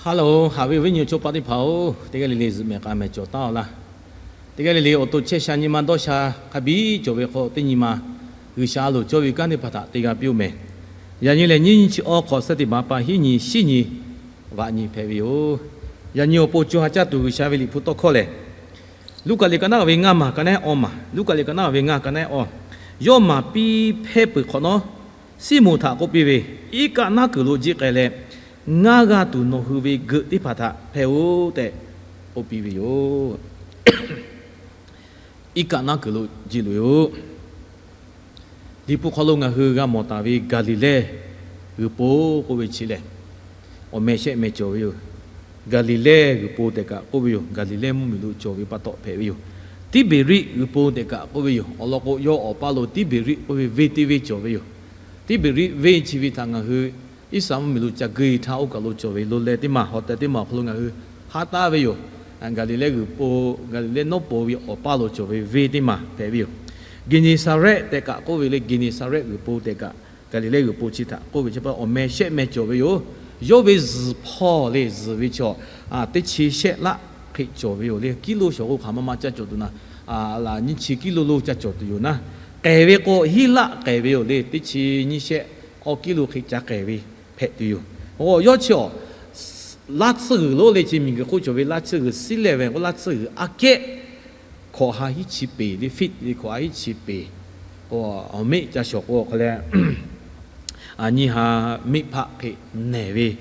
Hello, haꞈ ve awˬ viˉ nyi chaw paˆ teˇ hpaˍ-oˬ, teˇ g'aˇ le le zuhꞈ mehˍ k'a mehˍ cawˬ taˍ-oˬ laˇ. Teˇ g'aˇ le le awˬ to chehˇ sha nyi ma dawˇ sha hk'a biˇ cawˬ ve hk'aw, teˇ nyi ma G'uiˬsha a loˍ cawˇ ve kanˉ teˇ hpaˍ htaꞈ te g'a piˇ-oˬ mehˍ. Yaꞈ nyi lehˬ, nyiˇ nyiˇ chi awˇ hk'awꞈ, suhˉ teˇ ma pa hiˉ nyi shiˉ nyi vaꞈ nyi hpehꞈ ve yoˬ. Yaꞈ nyi awˬ pon co ha caˇ tuˬ G'uiˬsha ve Liꞈ hpu tawˇ hkawˇ lehˬ, Luˉkaꞈ liꞈ ka naˉ ve ngaˇ maˬ ka naˉ awˇ maˬ, Luˉkaꞈ liꞈ ka naˉ ve ngaˇ ka naˉ awˇ, yawˇ maˍ piˇ hpehˇ peuˬ hk'awꞈ nawˉ, Siˉmonˍ htaꞈ k'oˆ piˇ ve, Iˉ kaˆ naˉ kuiˬ lo jiˆ k'ai leh, ngaˇ g'a tuˬ nawˬ hui ve geuꞈ teˇ hpaˍ htaꞈ hpehˇ-oˆ tehꞈ k'oˆ piˇ ve yoˬ. Iˉ kaˆ naˉ kuiˬ lo jiˆ loꞈ-e-oˆ. Liꞈ hpu hk'aw lo ngaˬ hui g'a mawˬ taˍ ve Gaˍliˍlehˇ g'uiˬ po k'oˆ ve chi lehˬ, awˬ meh shehˆ meh cawˬ ve yoˬ. Gaˍliˍlehˇ g'uiˬ po tehꞈ kaꞈ k'oˆ ve yoˬ. Gaˍliˍlehˇ mvuhˇmiˬ lo cawˬ ve pa taw hpehꞈ ve yoˬ. Tiˉbeˍriˆ g'uiˬ po tehꞈ kaꞈ k'oˆ ve yoˬ. Awˬ lawn k'o, yawˇ awˬ paˇ lo Tiˉbeˍriˆ k'oˆ ve venˇ teˇ venˇ cawˬ ve yoˬ. Tiˉbeˍriˆ venˇ chi ve htaꞈ ngaˬ hui Iˉsaˍreˍlaˆ mvuhˇmiˬ lo ca geuˆ-e htaˇ, oˇ kaˬ lo cawˬ ve lo leh teˇ maˬ, hawˬ tehˬ teˇ maˬ awˬ hk'aw lo ngaˬ hui haˉ taˍ ve yoˬ. Gaˍliˍlehˇ g'uiˬ po, Gaˍliˍlehˇ nawˉ po ve awˬ paˇ lo cawˬ ve venˇ teˇ maˬ hpehꞈ ve yoˬ. Geˍneˍsaˍrehˆ tehꞈ kaꞈ k'oˆ ve leh, Geˍneˍsaˍrehˆ g'uiˬ po tehꞈ kaꞈ, Gaˍliˍlehˇ g'uiˬ po chi htaꞈ k'oˆ ve chi pa awˬ meh shehˆ meh cawˬ ve yoˬ. Yawˇ ve zuhˬ hpawˇ le, zuhˬ ve chaw teˇ chi shehˆ laˆ hk'e cawˬ ve yoˬ le. Kiˇ lo shawˍ k'o hk'aˬ ma ma ca cawˬ tuˬ naˍ, laꞈ nyiˇ chi kiˇ lo lo ca cawˬ tuˬ yoˬ naˉ. K'ehˬ ve k'o hiˉ laˆ k'ehˬ ve yoˬ le. Teˇ chi nyiˇ shehˆ awˇ kiˇ lo hk'e ca k'ehˬ ve hpehꞈ tuˬ yoˬ. Awˬ yawˇ chi awˬ laˇ tsuhˇ g'uiˬ lo le, chi miˬguiˬ hk'oˆ cawˬ ve laˇ tsuhˇ g'uiˬ, siˉ lehˇ ve k'o laˇ tsuhˇ g'uiˬ aꞈ kehˉ hkawꞈ ha hiˉ chi peˍ le, feet le, hkawꞈ ha hiˉ chi peˍ k'o, awˬ meˆ ca shawˍ k'o hk'aˬ leh, a nyi ha meˆ hpaˆ hk'e nehˬ ve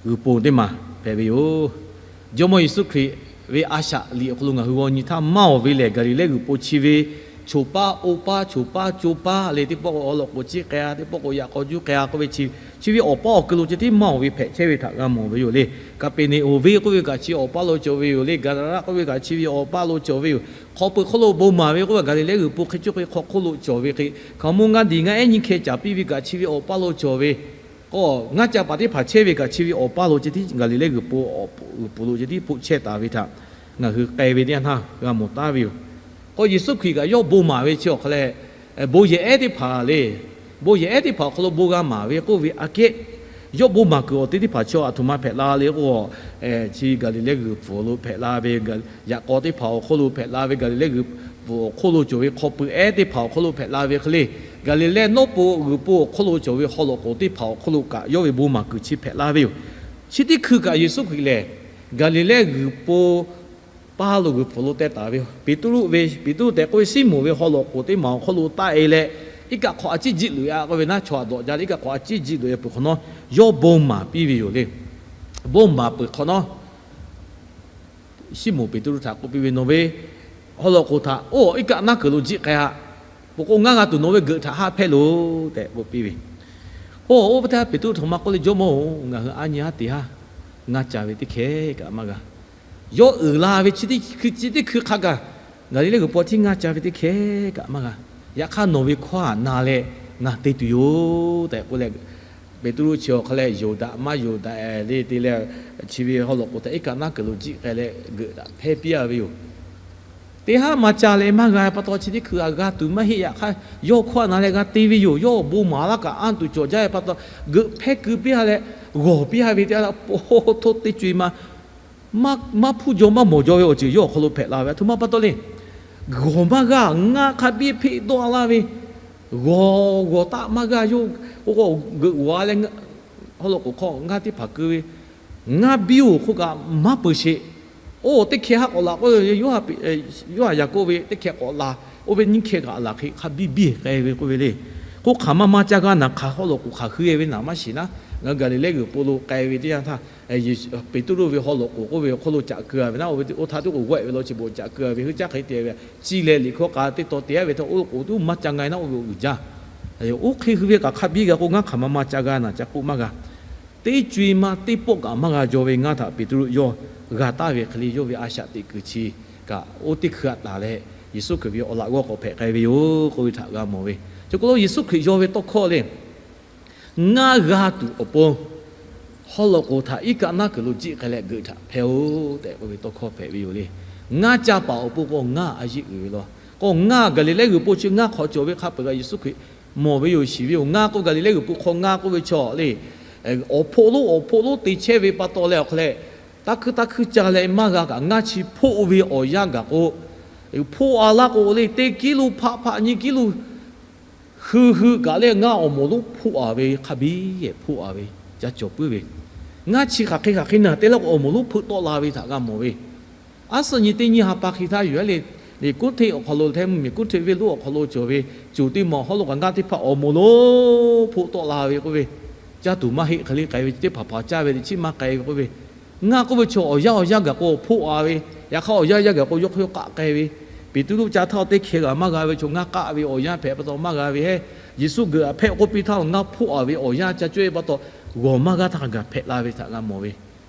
g'uiˬ po teˇ maˬ hpehꞈ ve yoˬ. Jawˇmawˇ Yeˍsuˆ Hkriꞈ ve a shaꞈ liꞈ awˬ hk'aw lo ngaˬ hui g'aw nyi htaˇ, maˇ awˬ ve lehˬ Gaˍliˍlehˇ g'uiˬ po chi ve choˬ paˇ oˇ paˇ, choˬ paˇ co paˇ le, teˇ pawˆ k'o awˬ lawn k'o ciˇ k'ai-a, teˇ pawˆ k'o yaꞈ k'aw juˇ k'ai-a k'oˆ ve chi, chi ve awˬ paˇ awˬ keu lo ceh tiˉ maˇ awˬ ve hpehꞈ chehˇ ve htaꞈ g'a mawˬ ve yoˬ le. Kaˍpeˍneˍonˍ venˇ k'oˆ ve kaꞈ chi awˬ paˇ lo cawˬ ve yoˬ le. Gaˍlaˍlaˆ k'oˆ ve kaꞈ chi ve awˬ paˇ lo cawˬ ve yoˬ. Hk'aw peuˬ hk'oˆ lo bon maˍ ve k'oˆ ve, Gaˍliˍlehˇ g'uiˬ po hk'e cuˇ hk'e hk'aw hk'oˆ lo cawˬ ve hk'e, hkaoˍmonˇ ngaˇ diˬ ngaˇ ehˉ nyiˇ hkeh caˍ piˇ ve kaꞈ chi ve awˬ paˇ lo cawˬ ve k'o, ngaˇ ca paˍ teˇ hpaˍ chehˇ ve kaꞈ chi ve awˬ paˇ lo ceh tiˉ Gaˍliˍlehˇ g'uiˬ po awˬ g'uiˬ po lo ceh tiˉ hpoˆ chehˇ taˍ ve htaꞈ ngaˬ hui k'ai ve teˇ yanˇ htaˇ g'a mawˬ taˍ ve yoˬ. K'o Yeˍsuˆ Hkriꞈ kaꞈ yawˇ bon maˍ ve chi awˬ hk'aw leh, bon yehˬ ehˉ teˇ hpaˍ le, bon yehˬ ehˉ teˇ hpaˍ awˬ hk'aw lo bon g'a maˍ ve k'oˆ ve aꞈ kehˉ, yawˇ bon maˍ kuiˬ awˬ te teˇ hpaˍ chi aˬ htoꞈ ma hpehꞈ la le k'o, chi Gaˍliˍlehˇ g'uiˬ pfuhˍ lo hpehꞈ la ve, yaꞈ k'aw teˇ hpaˍ awˬ hk'oˆ lo hpehꞈ la ve, Gaˍliˍlehˇ g'uiˬ pfuhˍ awˬ hk'oˆ lo cawˬ ve hk'aw peuˬ ehˉ teˇ hpaˍ awˬ hk'oˆ lo hpehꞈ la ve hk'e le, Gaˍliˍlehˇ nawˉ po g'uiˬ po awˬ hk'oˆ lo cawˬ ve haw loꞈ k'oˍ teˇ hpaˍ awˬ hk'oˆ lo kaꞈ yawˇ ve bon maˍ kuiˬ chi hpehꞈ la ve yoˬ. Chi teˇ hkui kaꞈ Yeˍsuˆ Hkriꞈ lehˬ, Gaˍliˍlehˇ g'uiˬ po paˇ lo g'uiˬ pfuhˍ lo teh taˍ ve yoˬ. Peˍtruˆ ve, Peˍtruˆ tehꞈ k'oˆ ve Siˉmonˍ ve haw loꞈ k'oˍ teˇ maˬ awˬ hk'oˆ lo taˆ-e leh, iˉ kaˆ hk'awꞈ a ciˉ jiˆ loꞈ-e-a k'oˆ ve naˉ, chaw htaꞈ dawꞈ jaˇ leh iˉ kaˆ hk'awꞈ a ciˉ jiˆ loꞈ-e peuˬ hk'awꞈ nawˉ, yawˇ bon maˍ piˇ ve yoˬ le. Bon maˍ peuˬ hk'awꞈ nawˉ, Siˉmonˍ Peˍtruˆ htaꞈ k'oˆ piˇ ve, Nawˬ ve haw loꞈ k'oˍ htaꞈ oˇ iˉ kaˆ naˉ kuiˬ lo jiˆ k'ai-a. Peuˬ k'o ngaˇ g'a tuˬ nawˬ ve geuꞈ htaꞈ haˆ hpehˇ loˬ tehꞈ k'oˆ piˇ ve. Oˇ, oˇ ve htaˇ Peˍtruˆ htaꞈ ma k'oˆ le, Jawˇmawˇ-oˬ, ngaˬ hui a nyi haˉ te haˉ ngaˇ ca ve teˇ hkeh kaꞈ maˇ g'a. Yawˇ uiˍ la ve chi teˇ hkui chi teˇ hkui hk'a gaˬ Gaˍliˍlehˇ g'uiˬ po tiˉ ngaˇ ca ve teˇ hkeh kaꞈ maˇ g'a. Yaꞈ hk'aˇ nawˬ ve hkawˇ htaꞈ na leh ngaˬ te tuˬ yoˬ tehꞈ k'oˆ leh, Peˍtruˆ chi awˬ hk'aw leh yonˍ daꞈ maˇ yonˍ daꞈ le te leh, chi ve haw loꞈ k'oˍ htaꞈ iˉ kaˆ naˉ kuiˬ lo jiˆ k'ai leh geuꞈ daꞈ hpehˇ piˇ-a ve yoˬ. Teˇ haˉ maˇ ca leh maˇ g'a pa taw chi teˇ hkui g'a tuˬ maˇ heˆ. Yaꞈ hk'aˇ yawˇ hkawˇ htaꞈ na leh g'a te ve yoˬ. Yawˇ bon maˍ laˇ kaꞈ anˇ tuˬ cawˬ jaˇ ve pa taw, geuꞈ hpehˇ keu piˇ-a leh g'awˬ piˇ-a ve teˇ yanˇ htaˇ, po htoˇ teˇ co-e ma maˇ hpuˇ jaw maˇ mawˬ jaw ve awˬ ceuˬ yawˇ awˬ hk'aw lo hpehꞈ la ve. Aˬ htoꞈ ma pa taw le, g'awˬ maˇ g'a, ngaˇ hk'a biˇ hpeˆ dawˇ laˇ ve, g'awˬ g'awˬ taˆ maˇ g'a. Yawˇ k'o k'o geuꞈ g'awˬ-a leh haw loꞈ k'oˍ hk'aw ngaˇ teˇ hpaˍ keu ve, ngaˇ biˇ-oˬ hk'oˆ kaꞈ maˇ peuˬ sheˍ. Oˇ teˇ hkeh haˉ k'awꞈ laˬ k'oˆ ve, Yoˇhanˬ Yaˍkoˆ ve teˇ hkeh k'awꞈ laˬ, oˇ ve nyiˇ hkeh kaꞈ laˬ hk'e hk'a biˇ biˇ k'ai ve k'oˆ ve le. K'oˆ hk'aˬ ma ma ca g'a naˬ, hk'aˬ haw loꞈ k'oˍ hk'aˬ hui-e ve naˬ maˇ shiˍ naˉ, ngaˬ hui Gaˍliˍlehˇ g'uiˬ po lo k'ai ve teˇ yanˇ htaˇ, Peˍtruˆ ve haw loꞈ k'oˍ k'oˆ ve awˬ hk'oˆ lo caꞈ keu-a ve naˉ, oˇ ve oˇ htaˇ tiˉ k'o g'awehˆ ve law chi beuꞈ caꞈ keu-a ve, hui caˇ hk'e te ve, ciˇ leh liꞈ hkawˇ k'a teˇ taw te-a ve htaˇ oˇ k'oˍ tuˉ maˇ ca nga-e naˉ, oˇ ve uiˍ jaˇ. Oˇ hk'e hui ve kaꞈ hk'a biˇ g'a k'o, ngaˇ hk'aˬ ma ma ca g'a naˬ ca k'oˆ maˇ g'a. Teˇ co-e ma teˇ pawˆ kaꞈ maˇ g'a jaw ve ngaˇ htaꞈ Peˍtruˆ yawˇ g'a taˍ ve hk'e le, yawˇ ve a shaꞈ teꞈ kuiˬ chi kaꞈ oˇ teˇ hkui htaꞈ taˍ leh Yeˍsuˆ Hkriꞈ ve awˬ laꞈ g'awˇ k'awꞈ hpehꞈ k'ai ve yoˬ k'oˆ ve htaꞈ g'a mawˬ ve. Chi k'o lo Yeˍsuˆ Hkriꞈ yaw ve tawˇ hkawˇ le, ngaˇ g'a tuˬ awˬ pon haw loꞈ k'oˍ htaꞈ iˉ kaˆ naˉ kuiˬ lo jiˆ k'ai leh geuꞈ htaꞈ hpehˇ-oˆ tehꞈ k'oˆ ve tawˇ hkawˇ hpehꞈ ve yoˬ le. Ngaˇ ca paˍ awˬ pon k'o ngaˇ a yeˆ uiˍ ve law. K'o ngaˇ Gaˍliˍlehˇ g'uiˬ po chi ngaˇ hk'awꞈ cawˬ ve hk'a peuˬ kaꞈ Yeˍsuˆ Hkriꞈ mawˬ ve yoˬ, shiˍ ve yoˬ. Ngaˇ k'o Gaˍliˍlehˇ g'uiˬ po hk'aw ngaˇ k'oˆ ve chaw le, Awˬ hpawˆ lonˉ awˬ hpawˆ lonˉ te chehˇ ve pa taw leh awˬ hk'aw leh, taˇ hkuiˇ taˇ hkuiˇ ca leh maˇ g'a kaꞈ, ngaˇ chi hpoˆ ve awˬ yanˇ gaˬ k'o, hpoˆ a laˇ k'o le, teˇ kiˉ lo hpaˆ hpaˆ nyiˇ kiˉ lo hui hui kaꞈ le, ngaˇ awˬ moˍ lonˉ hpoˆ a ve hk'a biˇ hpoˆ a ve ca cawˬ puiˉ ve. Ngaˇ chi hk'aˬ hk'e hk'aˬ hk'e naˬ te laˇ k'o, awˬ moˍ lonˉ hpeuˆ tawˆ la ve htaꞈ g'a mawˬ ve. Aˉ suhˆ nyi teˇ nyiˇ ha pa hk'e htaˇ yoˬ le, Liꞈ hkunˉ hteˆ awˬ hk'aw lo, hteˇ mvuhˇmiˬ hkunˉ hteˆ venˇ lonˉ awˬ hk'aw lo cawˬ ve, coˬ teˇ maˬ awˬ hawˉ lo kaꞈ ngaˇ teˇ hpaˍ awˬ moˍ lonˉ hpoˆ tawˆ la ve k'oˆ ve, caˇ tuˬ maˇ heˆ hk'e le k'ai ve, teˇ hpaˍ hpaˍ caˇ ve teꞈ chiˉ maˇ k'ai ve k'oˆ ve. Ngaˇ k'oˆ ve chaw awˬ yanˇ awˬ yanˇ gaˬ k'o hpoˆ a ve, yaꞈ hk'aˇ awˬ yanˇ yanˇ gaˬ k'o yawˇ hk'aw yawˇ k'aˆ k'ai ve, Peˍtruˆ caˇ htaˇ teˇ hkeh g'a maˇ g'a ve chaw ngaˇ k'aˆ ve awˬ yanˇ hpehꞈ pa taw maˇ g'a ve hehˉ. Yeˍsuˆ geuꞈ hpehꞈ k'oˆ piˇ htaˇ ngaˇ hpoˆ a ve awˬ yanˇ ca cawehˇ ve pa taw, g'awˬ maˇ g'aˇ htaˇ hk'a gaˬ hpehꞈ la ve htaꞈ g'a mawˬ ve.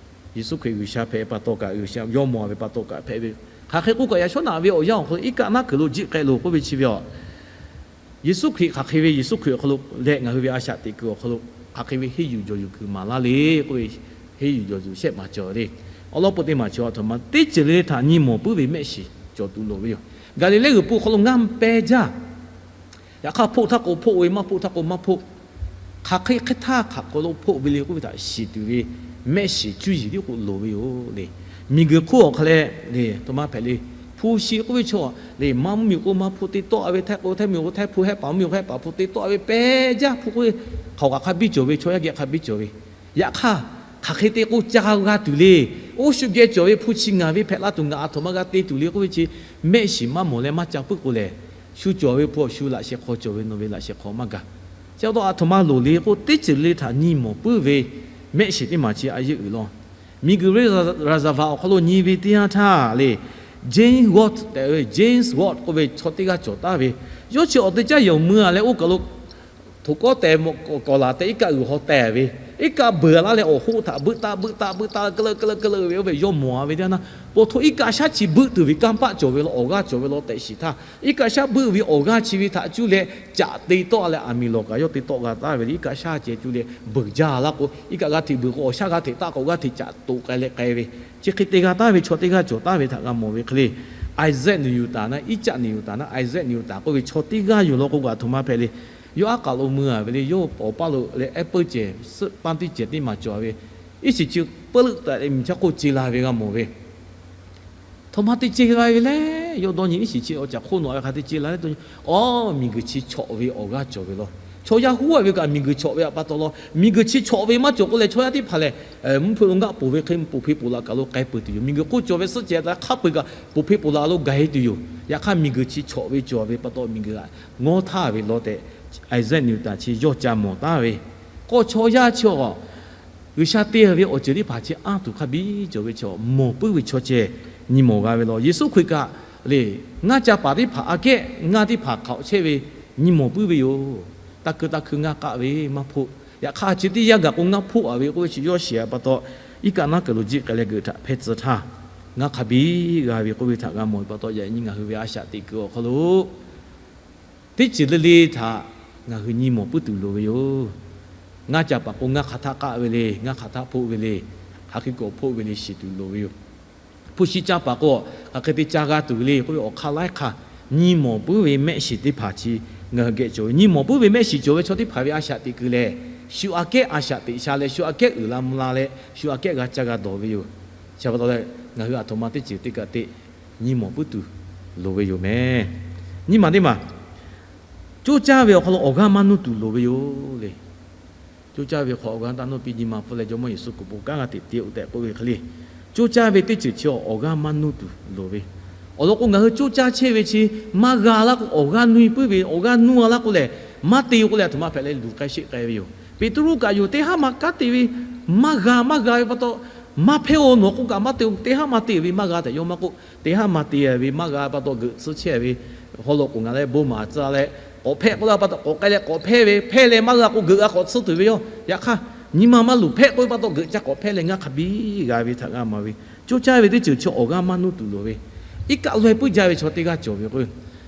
Yeˍsuˆ Hkriꞈ G'uiˬsha hpehꞈ pa taw kaꞈ, G'uiˬsha yawˇ mawˬ ve pa taw kaꞈ hpehꞈ ve. Hk'aˬ hk'e k'oˆ kaꞈ, yaꞈ shawˉ naꞈ ve awˬ yanˇ awˬ hk'aw lo iˉ kaˆ naˉ kuiˬ lo jiˆ k'ai loˬ k'oˆ ve chi ve aˬ, Yeˍsuˆ Hkriꞈ hk'aˬ hk'e ve, Yeˍsuˆ Hkriꞈ awˬ hk'aw lo leh ngaˬ hui ve a shaꞈ teꞈ kuiˬ awˬ hk'aw lo hk'aˬ hk'e ve henˇ yuˬ jawˬ yuˬ kuiˬ maˍ laˇ le k'oˆ ve, henˇ yuˬ jawˬ yuˬ shehˆ maˍ cawˬ le. Awˬ lawn peuˬ teˇ maˬ chi a htoꞈ ma teˇ ceuˬ le le htaꞈ nyi mawˬ puiˉ ve mehˆ shiˍ cawˬ tuˬ loˍ ve yoˬ. Gaˍliˍlehˇ g'uiˬ pu awˬ hk'aw lo ngaˇ peh jaˇ. Yaꞈ hk'aˇ hpoˆ htaˇ k'o hpoˆ ve, maˇ hpoˆ htaˇ k'o maˇ hpoˆ. Hk'aˬ hk'e hk'e htaˇ hk'aˬ hk'aw lo hpoˆ ve le k'oˆ ve htaꞈ shiˍ tuˬ ve mehˆ shiˍ cuˇ yiˍ tiˉ k'o loˍ ve yoˬ le. Miˬguiˬ hk'oˆ awˬ hk'aw leh le, a htoꞈ ma hpehꞈ le. Hpu shi k'oˆ ve chaw le, Manˇ mvuhˇmiˬ k'o Manˇ hpu te tawˆ ve, Htaiˇ k'o Htaiˇ miˬ k'o Htaiˇ hpu, Hehˆ paˍ mvuhˇmiˬ k'o Hehˆ paˍ hpu te tawˆ ve peh jaˇ hpu k'oˆ ve, hk'aˬ kaꞈ hk'a biˇ cawˬ ve, chaw yaˇ geh hk'a biˇ cawˬ ve. Yaꞈ hk'aˇ, hk'aˬ hk'e te k'o ca g'a tuˬ le. Oˇ shu geh cawˬ ve hpu chi ngaˬ ve hpehꞈ la tuˬ, ngaˬ a htoꞈ ma g'a te tuˬ le k'oˆ ve chi, mehˆ shiˍ maˇ mawˬ leh maˇ ca puiˉ k'o lehˬ, shu cawˬ ve hpu awˬ shu laꞈ sheh hk'aw cawˬ ve, nawˬ ve laꞈ sheh hk'aw maˇ gaˬ. Chi pa taw a htoꞈ ma loˍ le k'o, teˇ ceuˬ le htaꞈ nyi mawˬ puiˉ ve mehˆ shiˍ teˇ maˬ chi a yeˇ uiˍ law. Miˬguiˬ ve raˍzaˍvaˍ awˬ hk'aw lo nyi ve teˇ yanˇ htaˇ le, James Ward tehꞈ ve, James Ward k'oˆ ve chaw teˇ g'aˇ cawˬ taˍ ve, yawˇ chi awˬ te caˇ yawˬ mui a leh oˇ kaˬ lo htoꞈ kawˉ teh kawˍ laˬ tehꞈ iˉ kaˆ g'uiˬ haw teh ve, iˉ kaˆ beuˬ laˇ leh awˬ hoˆ htaꞈ beuꞈ taˆ beuꞈ taˆ beuꞈ taˆ, kaˇ leuˆ kaˇ leuˆ kaˇ leuˆ ve, oˇ ve yawˇ mawˬ a ve teˇ yanˇ htaˇ, paw htoꞈ iˉ kaˆ shaˉ chi beuꞈ tuˬ ve kanˇ paˆ cawˬ ve law, awˬ g'aˇ cawˬ ve law tehꞈ shiˍ htaˇ, iˉ kaˆ shaˉ beuꞈ ve awˬ g'aˇ chi ve htaꞈ cuˇ leh caꞈ te tawˆ leh, aˬ miˍ lawˬ kaꞈ yawˇ te tawˆ g'a taˍ ve le. Iˉ kaˆ shaˉ ceh cuˇ leh beuˬ jaˇ laˇ k'o, iˉ kaˆ g'aˇ hteꞈ beuˬ k'o awˬ shaˉ g'aˇ hteꞈ taˆ k'o g'aˇ hteꞈ caꞈ toꞈ k'ai leh k'ai ve, chi hk'e te g'a taˍ ve chaw teˇ g'aˇ cawˬ taˍ ve htaꞈ g'a mawˬ ve hk'e le. Isaac Newton naˉ, Iˉcaˆ Newton naˉ, Isaac Newton k'oˆ ve chaw teˇ g'aˇ yoˬ law k'o, a htoꞈ ma hpehꞈ le. Yawˇ aˉ k'aꞈ lo mui a ve le, yawˇ awˬ paˇ lo leh apple ceh, suhˆ paˇ teˇ ceh teˇ maˬ cawˬ ve, iˉ shiˍ chi peuˬ leuˆ taˍ leh miˬ chaˇ hk'oˆ ce la ve g'a mawˬ ve. Htoꞈ ma te ce la ve le. Yawˇ dawˇ nyi iˉ shiˍ chi awˬ caˬ hk'oˆ nawꞈ ve hk'a te ce la le, awˬ miˬguiˬ chi chawꞈ ve awˬ g'aˇ cawˬ ve law. Chaw yaˇ huˉ a ve kaꞈ miˬguiˬ chawꞈ ve pa taw law. Miˬguiˬ chi chawꞈ ve maˇ cawˬ k'oˆ leh, chaw yaˇ teˇ hpaˍ lehˬ, mvuhˇ hpeuꞈ lo ngaˆ poˬ ve hk'e, poˬ hpeˇ poˬ laꞈ kaˬ lo k'ai peuˬ tuˬ yoˬ. Miˬguiˬ hk'oˆ cawˬ ve suhˆ ceh hk'a peu-eˬ kaꞈ poˬ hpeˇ poˬ laꞈ lo gaˬ e tuˬ yoˬ. Yaꞈ hk'aˇ miˬguiˬ chi chawꞈ ve cawˬ ve pa taw, miˬguiˬ htaꞈ ngawˇ htaˇ ve law tehꞈ Isaac Newton chi yawˇ ca mawˬ taˍ ve. K'o chaw yaˇ chi a G'uiˬsha te ve awˬ ceuˬ teˇ hpaˍ chi anˇ tuˬ hk'a biˇ cawˬ ve chaw, mawˬ puiˉ ve chaw ceh nyi mawˬ g'a ve law. Yeˍsuˆ Hkriꞈ kaꞈ le, ngaˇ ca paˍ teˇ hpaˍ aꞈ kehˉ ngaˇ teˇ hpaˍ hk'aoꞈ chehˇ ve nyi mawˬ puiˉ ve yoˬ. Taˇ keu taˇ hkui ngaˇ k'aˆ ve maˇ hpoˆ. Yaꞈ hk'aˇ chi teˇ yanˇ gaˬ k'o ngaˇ hpoˆ a ve k'oˆ ve chi yawˇ shiˍ a pa taw, iˉ kaˆ naˉ kuiˬ lo jiˆ k'ai leh geuꞈ htaꞈ hpehˇ tcuh htaˇ, ngaˇ hk'a biˇ g'a ve k'oˆ ve htaꞈ g'a mawˬ ve pa taw, yaꞈ nyi ngaˬ hui ve a shaꞈ teꞈ kuiˬ awˬ hk'aw lo teˇ ceuˬ le le htaꞈ ngaˬ hui nyi mawˬ puiˉ tuˬ loˍ ve yoˬ. Ngaˇ ca paˍ k'o ngaˇ hk'aˬ htaˆ k'aˆ ve le, ngaˇ hk'aˬ htaˆ hpoˆ ve le, hk'aˬ hk'e k'awꞈ hpoˆ ve le shiˍ tuˬ loˍ ve yoˬ. Hpu shi ca paˍ k'o hk'aˬ hk'e te ca g'a tuˬ le k'oˆ ve awˬ hk'aˇ laiˉ hk'aˇ nyi mawˬ puiˉ ve mehˆ shiˍ teˇ hpaˍ chi ngaˬ hui geh cawˬ ve. Nyi mawˬ puiˉ ve mehˆ shiˍ cawˬ ve chaw teˇ hpaˍ ve a shaꞈ teꞈ kuiˬ lehˬ, shu aꞈ kehˉ a shaꞈ teꞈ sha leh, shu aꞈ kehˉ uiˍ la mvuh la leh, shu aꞈ kehˉ g'a ca g'a dawˬ ve yoˬ. Chi pa taw leh, ngaˬ hui a htoꞈ ma teˇ ceuˬ teˇ kaꞈ te nyi mawˬ puiˉ tuˬ loˍ ve yoˬ mehˍ. Nyiˇ maˬ teˇ maˬ, coˇ caˇ ve awˬ hk'aw lo awˬ g'aˇ maˇ nuˇ tuˬ loˍ ve yoˬ le. Coˇ caˇ ve hk'aw awˬ g'aˇ taˇ nuˇ piˇ, nyi ma hpfuhˇ leh Jawˇmawˇ Yeˍsuˆ kuˬ po kanˉ g'a teꞈ te-o tehꞈ k'oˆ ve hk'e le. Coˇ caˇ ve teˇ ceuˬ chi awˬ g'aˇ maˇ nuˇ tuˬ loˍ ve. Awˬ lawn k'o, ngaˬ hui coˇ caˇ chehˇ ve chi maˇ g'a laˇ k'o awˬ g'aˇ nuˇ e puiˉ ve, awˬ g'aˇ nuˇ a laˇ k'o lehˬ, maˇ te-o k'oˆ leh a htoꞈ ma hpehꞈ leh luˬ k'ai sheˆ k'ai ve yoˬ. Peˍtruˆ kaꞈ yoˬ, teˇ haˉ ma kanˉ te ve maˇ g'a maˇ g'a ve pa taw, maˇ hpehˇ-o nawˬ k'oˆ kaꞈ maˇ te-o, teˇ haˉ ma te ve maˇ g'a tehꞈ yawˇ maˇ k'oˆ. Teˇ haˉ ma te ve maˇ g'a pa taw geuꞈ tsuhˇ chehˇ ve, haw loꞈ k'oˍ ngaˬ leh bon maˍ tcuh leh k'awꞈ hpehˇ k'oˆ la pa taw k'awꞈ k'ai leh k'awꞈ hpehˇ ve, hpehˇ leh maˇ g'a k'o geuꞈ g'a k'awꞈ tsuhˇ tuˬ ve yoˬ. Yaꞈ hk'aˇ, nyi ma maˇ luˬ hpehˇ k'oˆ ve pa taw geuꞈ ca k'awꞈ hpehˇ leh ngaˇ hk'a biˇ g'a ve htaꞈ g'a maˍ ve. Coˇ caˇ ve teˇ ceuˬ chi awˬ g'aˇ maˇ nuˇ tuˬ loˍ ve. Iˉ kaˆ laweh puiˉ jaˇ ve chaw teˇ g'aˇ cawˬ ve k'o,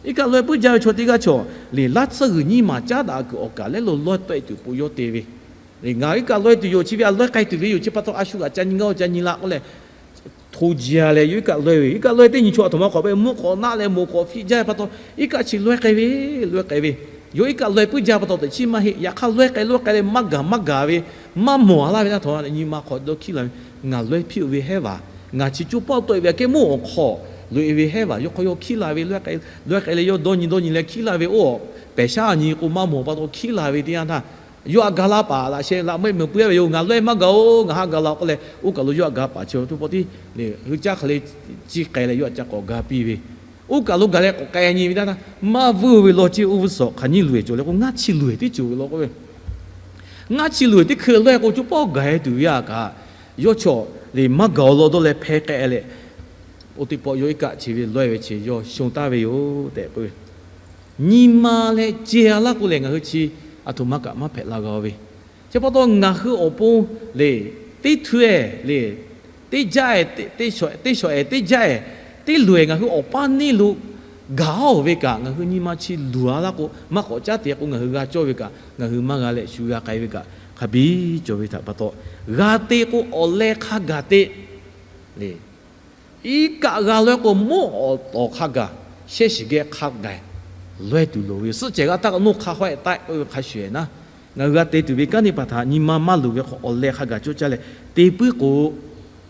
iˉ kaˆ laweh puiˉ jaˇ ve chaw teˇ g'aˇ cawˬ le. Laˇ tsuhˇ g'uiˬ nyiˇ maˬ caˉ daꞈ kuiˬ awˬ kaˬ lehˉ lo laweh tawˆ e tuˬ po yawˇ te ve. Ngaˬ iˉ kaˆ laweh tuˬ yoˬ, chi ve a laweh k'ai tuˬ ve yoˬ, chi pa taw a shu g'aꞈ ca nyi ngaˇ ca nyi la k'oˆ leh, hto jia leh yawˇ iˉ kaˆ laweh ve. Iˉ kaˆ laweh teˇ nyi chaw a htoꞈ ma k'awꞈ ve mvuhˇ k'awꞈ naˆ leh moˍ k'awꞈ fiˆ jaˇ ve pa taw, iˉ kaˆ chi laweh k'ai ve, laweh k'ai ve. Yawˇ iˉ kaˆ laweh puiˉ jaˇ pa taw teꞈ chiˉ maˇ heˆ. Yaꞈ hk'aˇ laweh k'ai laweh k'ai leh maˇ gaˬ maˇ gaˬ ve, maˇ mawˬ a laˇ ve htaˇ htawˇ nyi ma hk'aw dawˇ hkiˉ la ve, ngaˬ laweh hpiˇ-oˆ ve hehˉ vaˬ, ngaˬ chi coˇ pawˆ tawˆ-e ve aꞈ kehˉ mvuhˇ awˬ hk'aw loꞈ-e ve hehˉ vaˬ, yawˇ hk'aw yawˇ hkiˉ la ve, laweh k'ai leh yawˇ dawˇ nyi dawˇ nyi leh hkiˉ la ve, oˇ pehˬ shaˉ nyi k'o maˇ mawˬ pa taw hkiˉ la ve teˇ yanˇ htaˇ, yawˇ aꞈ ga la paˍ laꞈ sheh laꞈ meuˆ meuꞈ puiˉ ve yoˬ. Ngaˬ laweh maˇ gaˬ-oˬ, ngaˬ haˆ ga la k'oˆ leh, oˇ kaˬ lo yawˇ aꞈ ga paˍ chi teˇ pawˆ tiˉ le, hui caˇ hk'e le, chi k'ai leh yawˇ aꞈ ca k'awꞈ ga piˇ ve. Oˇ kaˬ lo gaˬ leh k'awꞈ k'ai nyi ve htaˇ, maˇ vuiˇ ve law ceˇ, oˇ vuiˇ suhˍ hk'aˬ nyi luˬ-eˬ cawˬ le k'o, ngaˇ chi luˬ-eˬ tiˉ cawˬ ve law k'oˆ ve. Ngaˇ chi luˬ-eˬ teˇ hkui laweh k'o, coˇ pawˆ gaˬ-e tuˬ ve aꞈ kaꞈ, yawˇ chaw le maˇ gaˬ-oˬ law dawˇ leh hpeh k'ai leh, oˇ teˇ pawˆ yawˇ iˉ kaˆ chi ve laweh ve chi yawˇ shon taˍ ve yoˬ tehꞈ k'oˆ ve. Nyi ma leh ceh-a laˇ k'o lehˬ, ngaˬ hui chi aˬ htoꞈ ma kaꞈ maˇ hpehꞈ la g'a ve. Chi pa taw ngaˬ hui awˬ pon le, teˇ htuˇ-eh le, teˇ jaˇ-eh, teˇ shawˍ-eh, teˇ jaˇ-eh, teˇ luˬ-eh ngaˬ hui awˬ paˇ neˇ lo gaˬ-oˬ ve kaꞈ, ngaˬ hui nyi ma chi luˬ-a laˇ k'o, maˇ k'awꞈ caˉ te k'o ngaˬ hui g'a cawˇ ve kaꞈ, ngaˬ hui maˇ g'a leh shu g'a k'ai ve kaꞈ hk'a biˇ cawˬ ve htaꞈ pa taw, g'a te k'o awˬ leh hk'a gaˬ te le. Iˉ kaˆ g'a laweh k'o, mvuhˇ awˬ tawˍ hk'a gaˬ, shehˇ shiˍ geh hk'a gaˬ laweh tuˬ loˍ ve yoˬ. Suhˆ cehˬ g'a taˆ k'o, noˇ hk'a haweh taˆ k'oˆ ve hk'a shuˍ-eˬ naˉ, ngaˬ hui g'a te tuˬ ve kanˉ teˇ hpaˍ htaꞈ nyi ma maˇ luˬ ve hk'aw awˬ leh hk'a gaˬ coˇ caˇ leh te puiˉ k'o,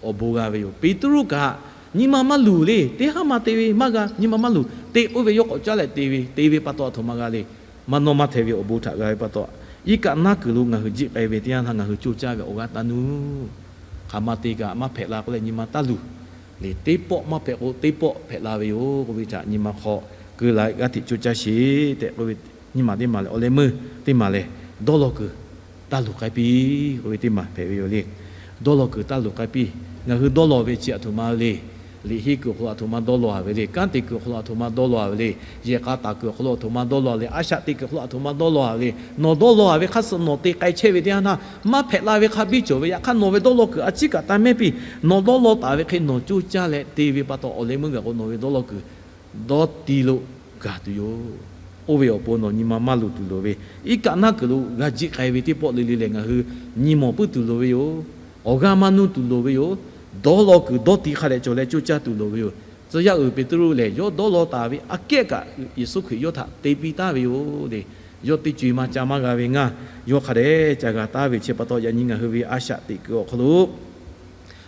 awˬ bon g'a ve yoˬ. Peˍtruˆ kaꞈ nyi ma maˇ luˬ le, teˇ haˉ ma te ve maˇ g'a, nyi ma maˇ luˬ te k'oˆ ve yawˇ k'awꞈ caˇ leh te ve, te ve pa taw aˬ htoꞈ ma g'a le. Maˇ nawˇ maˇ hteh ve awˬ bon htaꞈ g'a ve pa taw, iˉ kaˆ naˉ kuiˬ lo ngaˬ hui jiˆ k'ai ve teˇ yanˇ htaˇ ngaˬ hui coˇ caˇ ve awˬ g'aˇ taˇ nuˇ. Hk'aˬ ma te kaꞈ maˇ hpehꞈ la k'oˆ leh nyi ma taˇ luˬ. Le teˇ pawˆ maˇ hpehꞈ k'o, teˇ pawˆ hpehꞈ la ve yoˬ k'oˆ ve htaꞈ nyi ma hk'aw keu la g'aˇ hteꞈ coˇ caˇ sheˍ tehꞈ k'oˆ ve, nyi ma teˇ maˬ lehˬ, awˬ leh meuˇ teˇ maˬ lehˬ, dawˇ law kuiˬ taˇ luˬ k'ai piˇ k'oˆ ve teˇ maˬ hpehꞈ ve yoˬ le. Dawˇ law kuiˬ taˇ luˬ k'ai piˇ. Ngaˬ hui dawˇ law ve chi aˬ htoꞈ ma le. Liꞈ henˇ kuiˬ awˬ hk'aw lo aˬ htoꞈ ma dawˇ law-a ve le. Kanˉ te kuiˬ awˬ hk'aw lo aˬ htoꞈ ma dawˇ law-a ve le. Yehˬ k'a taˍ kuiˬ awˬ hk'aw lo aˬ htoꞈ ma dawˇ law le. A shaꞈ teꞈ kuiˬ awˬ hk'aw lo aˬ htoꞈ ma dawˇ law-a ve le. Nawˬ dawˇ law-a ve hk'a suh nawˬ te k'ai chehˇ ve teˇ yanˇ htaˇ, maˇ hpehꞈ la ve hk'a biˇ cawˬ ve. Yaꞈ hk'aˇ nawˬ ve dawˇ law kuiˬ a ciˉ kaꞈ taˇ mehˉ piˇ. Nawˬ dawˇ law taˍ ve hk'e nawˬ coˇ caˇ leh te ve pa taw, awˬ leh meuˇ gaˬ k'o nawˬ ve dawˇ law kuiˬ dawˇ ti lo gaˬ tuˬ yoˬ. Oˇ ve awˬ pon nawˬ nyi ma maˇ luˬ tuˬ loˍ ve, iˉ kaˆ naˉ kuiˬ lo g'a jiˆ k'ai ve teˇ pawˆ le le lehˬ, ngaˬ hui nyi mawˬ puiˉ tuˬ loˍ ve yoˬ. Awˬ g'aˇ maˇ nuˇ tuˬ loˍ ve yoˬ. Dawˇ law kuiˬ dawˇ ti hk'a dehꞈ cawˬ leh coˇ caˇ tuˬ loˍ ve yoˬ. Tcuh yaˇ uiˍ Peˍtruˆ lehˬ, yawˇ dawˇ law taˍ ve aꞈ kehˉ kaꞈ Yeˍsuˆ Hkriꞈ yawˇ htaꞈ te piˇ taˍ ve yoˬ le. Yawˇ teˇ co-e maˇ ca maˇ g'a ve ngaˇ, yawˇ hk'a dehꞈ ca g'a taˍ ve chi pa taw, yaꞈ nyi ngaˬ hui ve a shaꞈ teꞈ kuiˬ awˬ hk'aw lo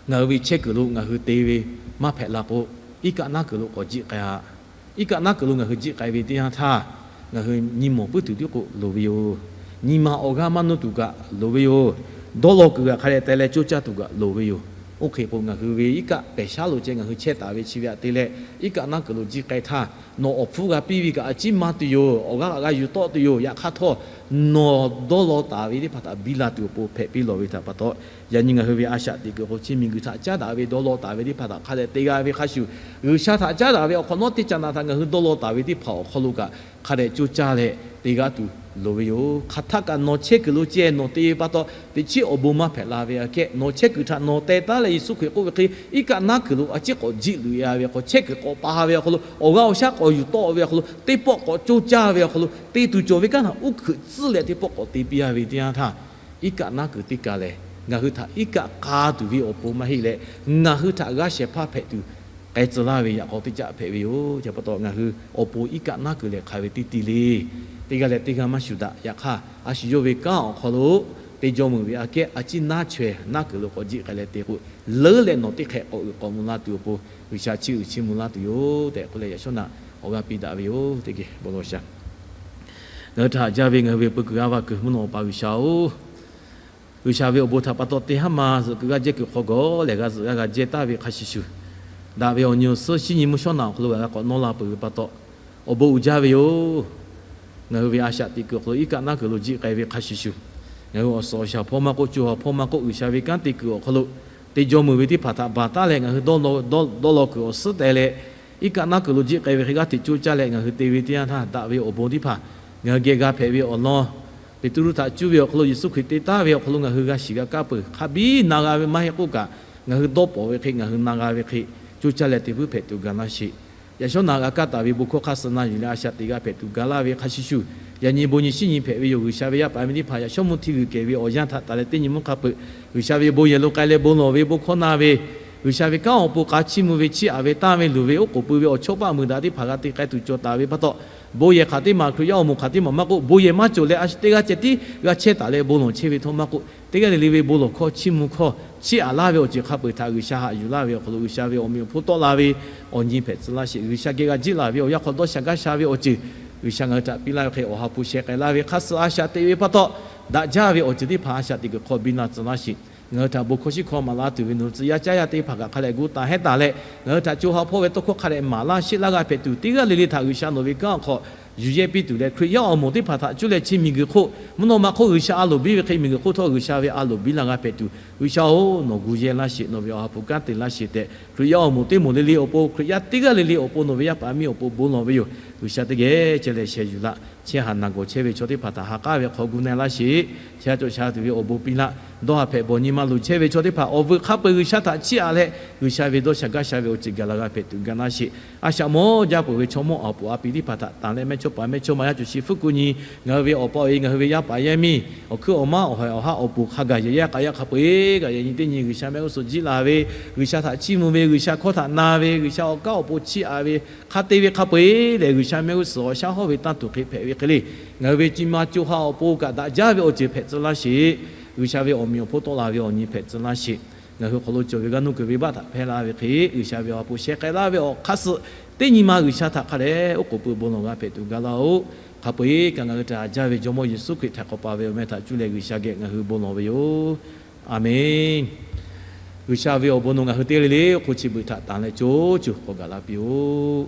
ngaˬ hui ve chehˇ kuiˬ lo ngaˬ hui te ve maˇ hpehꞈ la k'o, iˉ kaˆ naˉ kuiˬ lo k'awꞈ jiˆ k'ai-a. Iˉ kaˆ naˉ kuiˬ lo ngaˬ hui jiˆ k'ai ve teˇ yanˇ htaˇ, ngaˬ hui nyi mawˬ puiˉ tuˬ tiˉ k'o loˍ ve yoˬ. Nyi ma awˬ g'aˇ maˇ nuˇ tuˬ kaꞈ loˍ ve yoˬ. Dawˇ law kuiˬ kaꞈ hk'a dehꞈ te leh coˇ caˇ tuˬ kaꞈ loˍ ve yoˬ. Oˇ hk'e k'o, ngaˬ hui ve iˉ kaˆ pehˬ shaˉ lo ceh ngaˬ hui chehˇ taˍ ve chi ve aꞈ te leh, iˉ kaˆ naˉ kuiˬ lo jiˆ k'ai htaˇ, nawˬ awˬ hpfuhˇ g'a piˇ ve kaꞈ a ciˉ maˇ tuˬ yoˬ. Awˬ g'aˇ kaꞈ g'a yuˬ tawˆ tuˬ yoˬ. Yaꞈ hk'aˇ htawˇ, nawˬ dawˇ law taˍ ve teˇ hpaˍ htaꞈ biˇ la tuˬ awˬ pon hpehꞈ piˇ lawˬ ve htaꞈ pa taw, yaꞈ nyi ngaˬ hui ve a shaꞈ teꞈ kuiˬ awˬ hk'aw chi miˬguiˬ htaꞈ caˉ daꞈ ve dawˇ law taˍ ve teˇ hpaˍ htaꞈ hk'a dehꞈ te g'a ve hk'a shuˍ, G'uiˬsha htaꞈ caˉ daꞈ ve awˬ hk'awꞈ nawˉ teˇ caꞈ naꞈ htaꞈ ngaˬ hui dawˇ law taˍ ve teˇ hpaˍ awˬ hk'aw lo kaꞈ hk'a dehꞈ coˇ caˇ leh te g'a tuˬ loˍ ve yoˬ. Hk'aˬ htaˆ kaꞈ nawˬ chehˇ kuiˬ lo ceh nawˬ te ve pa taw, teꞈ chiˉ awˬ bon maˇ hpehꞈ la ve aꞈ kehˉ, nawˬ chehˇ kuiˬ htaꞈ nawˬ teh taˉ leh Yeˍsuˆ Hkriꞈ k'oˆ ve hk'e, iˉ kaˆ naˉ kuiˬ lo a ciˉ k'awꞈ jiˆ luꞈ-e ve hk'aw, chehˇ kuiˬ k'awꞈ pa ve awˬ hk'aw lo, awˬ g'aˇ awˬ shaˉ k'awꞈ yuˬ tawˆ ve awˬ hk'aw lo, teˇ pawˆ k'awꞈ coˇ caˇ ve awˬ hk'aw lo, te tuˬ cawˬ ve kanˉ htaꞈ uˉ hkuiꞈ tcuhˉ leh teˇ pawˆ k'awꞈ te piˇ-a ve teˇ yanˇ htaˇ, iˉ kaˆ naˉ kuiˬ teˇ kaˬ lehˬ, ngaˬ hui htaꞈ iˉ kaˆ k'a tuˬ ve awˬ pon maˇ heˆ leh, ngaˬ hui htaꞈ g'a shehˍ hpaˇ hpehꞈ tuˬ k'ai tcuh laˇ ve yaꞈ k'aw teˇ caˆ hpehꞈ ve yoˬ. Chi pa taw ngaˬ hui awˬ pon iˉ kaˆ naˉ kuiˬ lehˬ hk'aˬ ve teˇ ti le. Teˇ g'aˇ leh teˇ g'aˇ maˇ shuˍ daꞈ. Yaꞈ hk'aˇ, a shu yawˇ ve kanˉ awˬ hk'aw lo te jawˇ meuˬ ve aꞈ kehˉ a ciˉ naˉ chaweh naˉ kuiˬ lo k'awꞈ jiˆ k'ai leh te k'o, leuˉ leh nawˬ teˇ hk'ehꞈ k'awꞈ uiˍ k'awꞈ mvuh la tuˬ awˬ pon G'uiˬsha chiˇ uiˍ chiˇ mvuh laˇ tuˬ yoˬ tehꞈ k'oˆ leh, yaꞈ shawˉ naꞈ awˬ g'aˇ piˇ daꞈ ve yoˬ. Teˇ geh bon lawˬ shaˍ. Ngaˬ hui htaꞈ haꞈ jaˇ ve ngaˬ hui ve peu kuiˬ g'aˇ va kuiˬ mvuhˇ naw Awˬ pa G'uiˬsha-oˬ, G'uiˬsha ve awˬ bon htaꞈ pa taw teˇ haˉ ma zuhꞈ kuiˬ g'aˇ jehˇ kuiˬ hk'aw gawˬ lehˬ g'a zuhꞈ g'a g'a jehˇ taˍ ve hk'a shuˍ shuˍ, daꞈ ve awˬ nyi awˬ suhˉ shinˉ nyi mvuhˇ shawˉ naꞈ awˬ hk'aw lo g'a k'awꞈ nawˇ la peuˬ ve pa taw, awˬ bon uiˍ jaˇ ve yoˬ. Ngaˬ hui ve a shaꞈ teꞈ kuiˬ awˬ hk'aw lo iˉ kaˆ naˉ kuiˬ lo jiˆ k'ai ve hk'a shuˍ shuˍ, ngaˬ hui awˬ suhˍ awˬ shaˍ hpawˇ maˇ k'oˆ, co ha hpawˇ maˇ k'oˆ, G'uiˬsha ve kanˉ te kuiˬ awˬ hk'aw lo te jawˇ meuˬ ve teˇ hpaˍ htaꞈ baˬ taˉ leh ngaˬ hui dawˇ law kuiˬ awˬ suhˉ teh leh, iˉ kaˆ naˉ kuiˬ lo jiˆ k'ai ve hk'e g'aˇ hteꞈ coˇ caˇ leh ngaˬ hui te ve teˇ yanˇ htaˇ, daꞈ ve awˬ bon teˇ hpaˍ ngaˬ hui geh g'a hpehꞈ ve awˬ lawn, Peˍtruˆ htaꞈ cuˇ ve awˬ hk'aw lo Yeˍsuˆ Hkriꞈ te taˍ ve awˬ hk'aw lo ngaˬ hui g'a shiˍ g'a kaˇ peuˬ. Hk'a biˇ na g'a ve maˇ heˆ k'oˆ kaꞈ, ngaˬ hui dawˇ pawˍ ve hk'e ngaˬ hui na g'a ve hk'e, coˇ caˇ leh te puiˉ hpehꞈ tuˬ gaˬ laˇ sheˍ. Yaꞈ shawˉ naꞈ g'a kaˇ taˍ ve bon hkawˇ hk'aˇ suh na yuˬ leh a shaꞈ teꞈ g'a hpehꞈ tuˬ gaˬ laˇ ve hk'a shuˍ shuˍ, yaꞈ nyi bon nyi shinˉ nyi hpehꞈ ve yoˬ. G'uiˬsha ve yaˇ paˍ miˇ teˇ hpaˍ yaꞈ shawˉ mvuhˇ hti g'uiˬ kehˬ ve awˬ yanˇ htaꞈ taˍ leh teˇ nyi mvuhˇ hk'a peuˬ, G'uiˬsha ve bon yehˬ lo k'ai leh bon lawˬ ve bon hkawˇ na ve G'uiˬsha ve kanˉ awˬ pon k'a chiˇ mvuh ve chiˇ aꞈ ve tanˇ ve luˬ ve oˉ k'oˍ pui ve awˬ chawˇ paˆ meuˬ daꞈ teˇ hpaˍ g'a te k'ai tuˬ cawˬ taˍ ve pa taw, bon yehˬ hk'aˬ teˇ maˬ, Hkriꞈ yaˇ awˬ moˍ hk'aˬ teˇ maˬ maˇ k'oˆ, bon yehˬ maˇ cawˬ leh a shu teˇ g'aˇ ceh tiˉ g'a chehˇ taˍ leh bon lawˬ chehˇ ve htawˇ maˇ k'oˆ, teˇ g'aˇ le le ve bon lawˬ hkawˇ chiˇ mvuh hkawˇ chiˇ aꞈ laˇ ve awˬ ceuˬ hk'a peu-eˬ htaꞈ G'uiˬsha haꞈ yuˬ laˇ ve awˬ hk'aw lo G'uiˬsha ve awˬ meꞈ awˬ hponˇ tawˆ la ve awˬ nyi hpehꞈ tcuh laˇ sheˍ. G'uiˬsha geh g'a jiˆ laˬ ve awˬ yanˇ hk'aw dawˇ sha gaˇ sha ve awˬ ceuˬ G'uiˬsha ngaˬ hui htaꞈ piˇ laˇ ve hk'e, awˬ ha hpu sheh k'ai laˇ ve hk'a suh a shaꞈ teꞈ ve pa taw, daꞈ jaˇ ve awˬ ceuˬ teˇ hpaˍ a shaꞈ teꞈ kuiˬ hk'aw biˇ laˇ tcuh laˇ sheˍ. Ngaˬ hui htaꞈ bon hkawˇ shiˉ hkawˇ maˍ la tuˬ ve nawˬ hui tcuh yaˇ caˇ yaˇ teˇ hpaˍ kaꞈ hk'a dehꞈ gu taˍ hehnˇ taˍ leh, ngaˬ hui htaꞈ co ha hpawˇ ve tawˇ hkawˇ hk'a dehꞈ maˍ laˇ sheˆ laˇ g'a hpehꞈ tuˬ, teˇ g'aˇ le le htaꞈ G'uiˬsha nawˬ ve kanˉ awˬ hk'aw yuˬ yehˇ piˇ tuˬ leh, Hkriꞈ yaˇ awˬ moˍ teˇ hpaˍ htaꞈ cuˇ leh chi miˬguiˬ hk'oˆ mvuhˇ naw ma hk'oˆ G'uiˬsha a loˍ biˇ ve hk'e, miˬguiˬ hk'oˆ htawˇ G'uiˬsha ve a loˍ biˇ la g'a hpehꞈ tuˬ, G'uiˬsha-oˬ, nawˬ gu yehˇ laˇ sheˍ. Nawˬ ve awˬ ha hpu kanˉ te laˇ sheˍ tehꞈ, Hkriꞈ yaˇ awˬ moˍ teˇ moˍ le le awˬ pon, Hkriꞈ yaˇ teˇ g'aˇ le le awˬ pon nawˬ ve yaˇ paˍ miˇ awˬ pon bon lawˬ ve yoˬ. G'uiˬsha teˇ geh ceh leh sheh yuˬ laˇ. Chehˇ haˍ naˬ gawˬ chehˇ ve chaw teˇ hpaˍ htaꞈ ha k'aˉ ve hk'aw gu na laˇ sheˍ. Chehˇ ha cawˬ sha tuˬ ve awˬ bon piˇ laˇ. Dawˇ haˍ hpehꞈ bawˬ nyi ma luˬ chehˇ ve chaw teˇ hpaˍ awˬ veuꞈ hk'a peu-eˬ G'uiˬsha htaꞈ chiˇ aꞈ leh, G'uiˬsha ve dawˇ sha gaˇ sha ve awˬ ceuˬ gaˬ la g'a hpehꞈ tuˬ ga laˇ sheˍ. A shaꞈ mawˇ jaˇ peuˬ ve chaw mawˇ awˬ puˍ a pi teˇ hpaˍ htaꞈ tanˍ leh mehˇchawˇ paˍ mehˇchawˇma yaˇ cawˬ shi hpfuhˆ ku nyi, ngaˬ hui ve awˬ pa awˬ e, ngaˬ hui ve yaˇ paˍ yaˇ miˇ, awˬ hkuiˉ awˬ maˇ awˬ haiˬ awˬ haˉ awˬ pon hk'a gaˬ yehˬ yaˇ k'ai yaˇ hk'a peu-eˬ kaꞈ yaꞈ nyi teˇ nyi G'uiˬsha mehˆ g'uˇ suhˍ jiˆ laˬ ve, G'uiˬsha htaꞈ chiˇ mvuh ve, G'uiˬsha hkawˇ htaꞈ na ve, G'uiˬsha awˬ kanˉ awˬ pon chiˇ aꞈ ve, hk'a te ve hk'a peu-eˬ lehˬ, G'uiˬsha mehˆ g'uˇ suhˍ awˬ shaˉ hawˇ ve tanˇ tuˬ hk'e hpehꞈ ve hk'e le, ngaˬ hui ve ci ma co ha awˬ pon kaꞈ daꞈ jaˇ ve awˬ ceuˬ hpehꞈ tcuh laˇ sheˍ. G'uiˬsha ve awˬ meꞈ awˬ hponˇ tawˆ la ve awˬ nyi hpehꞈ tcuh laˇ sheˍ. Ngaˬ hui hk'aw lo cawˬ ve g'aˇ nuˇ kuiˬ venˇbaˆ htaꞈ hpehˇ laˇ ve hk'e, G'uiˬsha ve awˬ ha hpu sheh k'ai laˇ ve awˬ hk'a suh teˇ nyi ma G'uiˬsha htaꞈ hk'a dehꞈ oˉ k'oˍ pui bon lawˬ g'a hpehꞈ tuˬ ga laˇ-oˆ. Hk'a peu-eˬ kaꞈ ngaˬ hui htaꞈ jaˇ ve Jawˇmawˇ Yeˍsuˆ Hkriꞈ htaꞈ k'awꞈ pa ve awˬ meh htaꞈ cuˇ leh G'uiˬsha geh ngaˬ hui bon lawˬ ve yoˬ. A menˬ. G'uiˬsha ve awˬ bon nawˬ ngaˬ hui teˇ g'aˇ le le hk'oˆ chi beuꞈ htaꞈ tanˍ leh co co k'awꞈ gaˬ la piˇ-oˆ.